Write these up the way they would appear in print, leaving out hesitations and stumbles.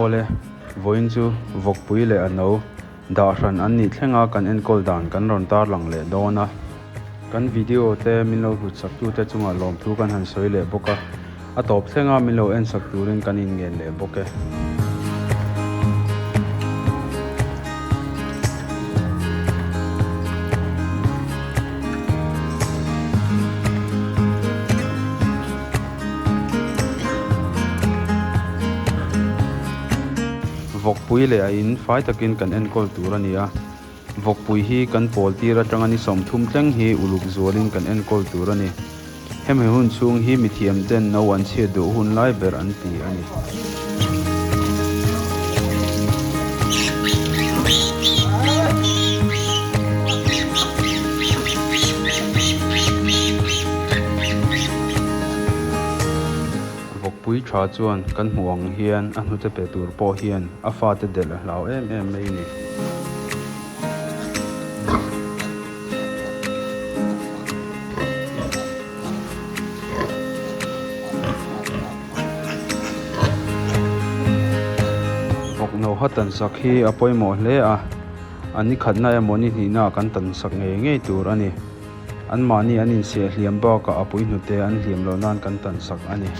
Awle, vawiin chu vawkpui leh a no dah hran an nih thlenga kan enkawl dan kan rawn tarlang leh dawn a. Kan video te min lo hlutsak tute chungah lawmthu kan han sawi leh bawk a, a tawp thlenga min lo ensak turin kan inngen leh bawk e. Vawkpui leh a in fai takin kan enkawl tur a ni a, vawkpui hi kan pawl tir atanga ni 30 thleng hi uluk zualin kan enkawl tur a ni. Hemi hun chhung hi mithiam ten no an chhiat duh hun lai ber an ti a ni. Vawkpui tha chuan kan hmuh ang hian a hnute pe tur pawh hian a fate delh a hlau em em mai ni. Vawkno ha tan sak hi a pawimawh hle a, a ni khatna emaw ni hnihna kan tan sak ngei ngei tur a ni. Anmahni an insiah hliam bakah a pui hnute an hliam loh nan kan tan sak a ni.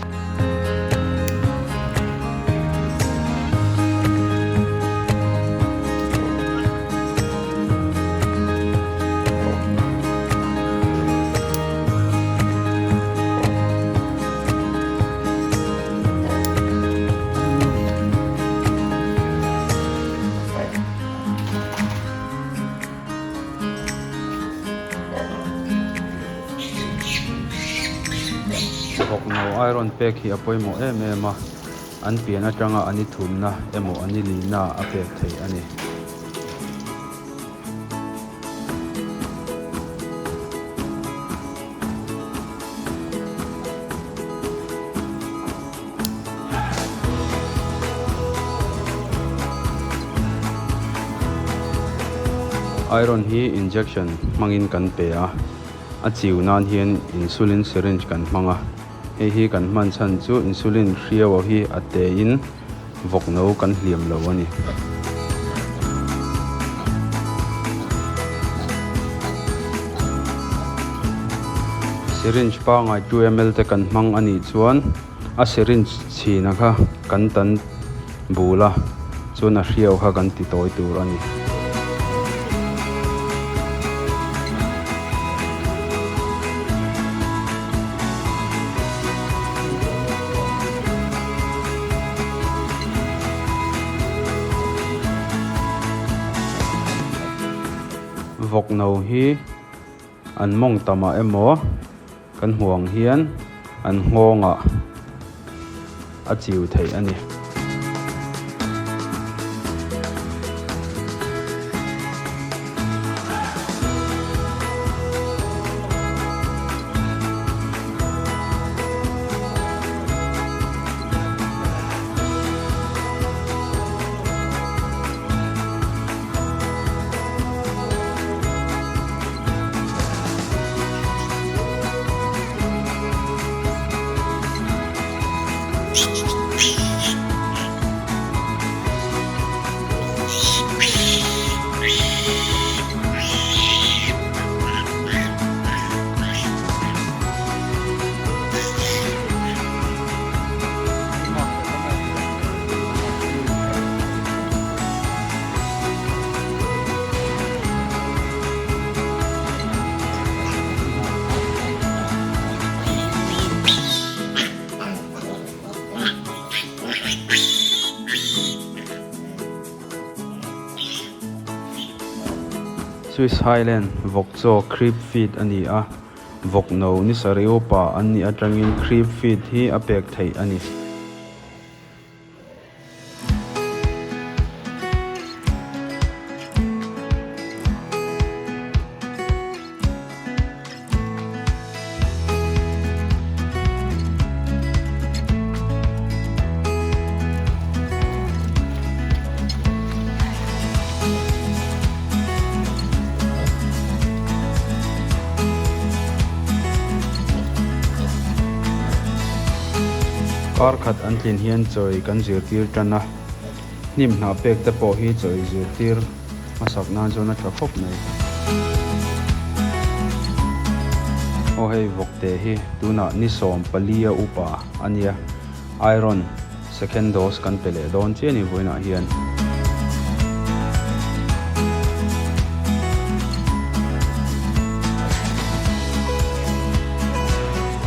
Vawkno iron pek hi a pawimawh em em a, an pian atanga an i thumna emaw an i lihna a pek theih a ni. Iron hi injection hmangin kan pe a, a chiu nan hian insulin syringe kan hmang a, hei hi kan hman chhan chu insulin hriau hi a te in vawk no kan hliam lo a ni. Syringe pangai 2ml te kan hmang a nih chuan a syringe chhina kha kan tan bul a, chuan a hriau kha kan ti tawi tur a ni. Vawk no hi an mawng tamah emaw kan hmuh ang hian an nghawngah a chiu theih a ni. Swiss Highland vawk chaw creep feed a ni a, vawk no ni sarih upa an nih atangin creep feed hi a pek theih a ni. Kar khat an tlin hian chawi kan zirtir tan a. Hnim hnah pek te pawh hi chaw ei zirtir hmasak nan chuan a tha khawp mai. Aw hei vawkte hi tunah ni 14 a upa a nia, iron second dose kan pe leh dawn chiah a ni vawiinah hian.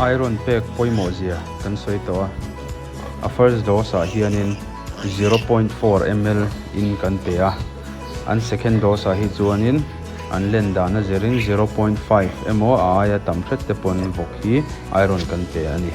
Iron pek pawimawh zia kan sawi tawh a. A first dose ah hianin 0.4 ml in kan pe a, an second dose ah hi chuanin an len dan a zirin 0.5 emaw a aia tam hret te pawn vawk hi iron kan pe a ni.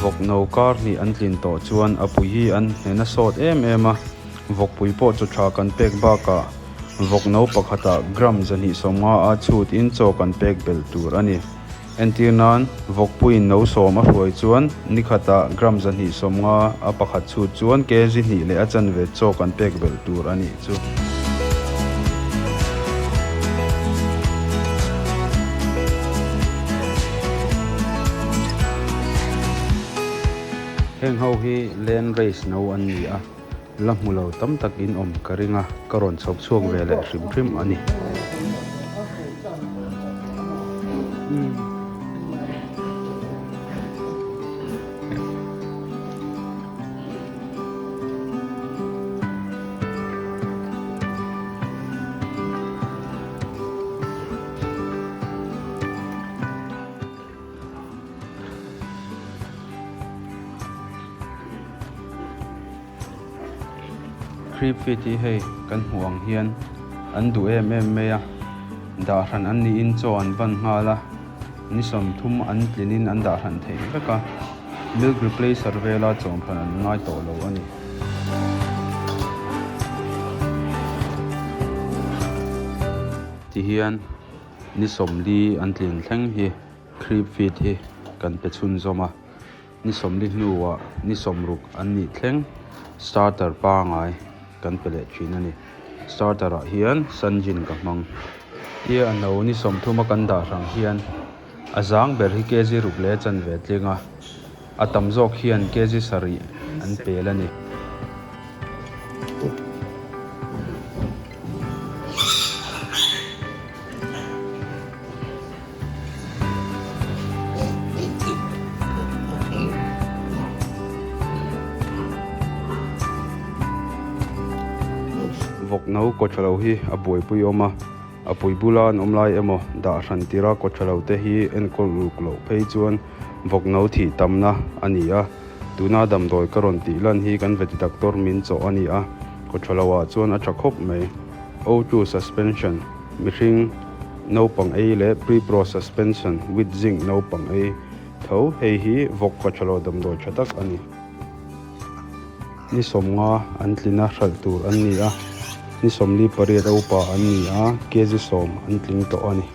Vawk no kar hnih an tlin tawh chuan a pui hi an hnena sawt em em a. Vawkpui pawh chu tha kan pek bakah vawk no pakhatah gram 250 a chhut in chaw kan pek belh tur a ni. Entir nan, vawkpuiin no sawm a hruai chuan ni khatah gram 250 a pakhat chhut chuan kg hnih leh a chanve chaw kan pek belh tur a nih chu. Heng ho hi land race no an ni a. La hmu lo tam tak in awm ka ring a, ka rawn chhawp chhuak ve leh hrim hrim a ni. Creep feed hi hei kan hmuh ang hian an duh em em mai a, dah hran an niin chaw an ban nghal a, ni 30 an tlinin an dah hran theih vek a, milk replacer vela chawm hran an ngai tawh lo a ni. Tihian ni 40 an tlin thleng hi creep feed hi kan pe chhunzawm a. Ni 40 hnuah ni 60 an nih thleng starter pangai kan pe leh thin a ni. Starter ah hian Sanjin ka hmang. Tia a no ni 30 a kan dah hrang hian a zang ber hi kg ruk leh chanve tling a, a tam zawk hian kg sarih an pel a ni. Vawk no kaw tha lo hi a buaipui awm a, a pui bula an awm lai emaw dah hran tira kaw tha lo te hi enkawl uluk loh phei chuan vawk no thih tamna a ni a, tuna damdawi ka rawn tih lan hi kan veti doctor min chawh a ni a, kaw tha lo ah chuan a tha khawp mai. O2 suspension mihring naupang ei leh pre-pro suspension with zinc naupang ei tho hei hi vawk kawthalo damdawi tha tak a ni. Ni 50 an tlina hralh tur an ni a, ni 48 a upa an ni a, kg 10 an tling tawh a ni.